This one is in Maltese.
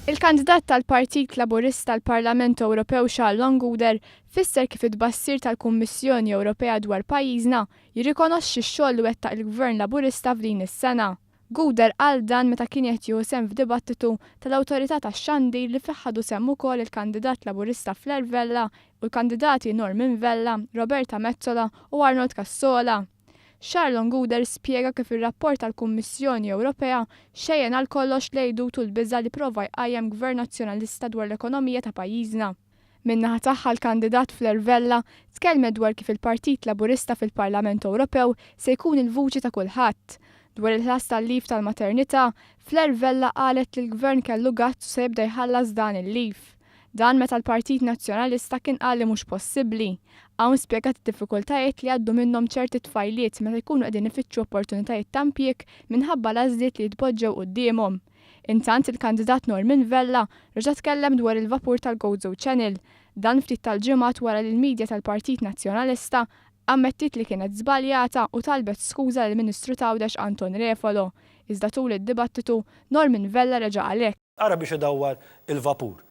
Il-kandidat tal-Partit Laburista għall-Parlament Ewropew Charlon Gouder fisser kif it-tbassir tal-Kummissjoni Ewropea dwar pajjiżna jirrikonoxxi x-xogħol li wettaq il-Gvern Laburista f'din is-sena. Gouder qal dan meta kien qed jieħu sehem f'dibattitu tal-Awtorità tax-Xandir li fih ħadu sehem ukoll il-kandidat Laburista Fleur Vella u l-kandidati Norman Vella, Roberta Metsola u Arnold Cassola. Charlon Gouder spjega kif ir-rapport tal-Kummissjoni Ewropea xejjen għal kollox l-għidut u l-biża' li prova jqajjem Gvern Nazzjonalista dwar l-ekonomija ta' pajjiżna. Min-naħa tagħha l-kandidat Fleur Vella tkellmet dwar kif il-Partit Laburista fil-Parlament Ewropew se jkun il-vuċi ta' kulħadd. Dwar il-ħlas tal-leave tal-maternità, Fleur Vella qalet li l-Gvern kellu guts u se jibda jħallas dan il-leave. Dan meta l-Partit Nazzjonalista kien qal li mhux possibbli. Hawn spjegat id-diffikultajiet li għaddu minnhom ċerti tfajliet meta jkunu qegħdin ifittxu opportunitajiet ta' impjieg minħabba l-għażliet li jitpoġġew quddiemhom. Intant il-kandidat Norman Vella reġa' tkellem dwar il-vapur tal-Gozo Channel. Dan ftit tal-ġimgħat wara li l-media tal-Partit Nazzjonalista ammettiet li kienet żbaljata u talbet skuża lill-Ministru t'Għawdex Anton Refalo. Iżda tul id-dibattitu, Norman Vella reġa' qal hekk. Ara biex idawwar il-vapur.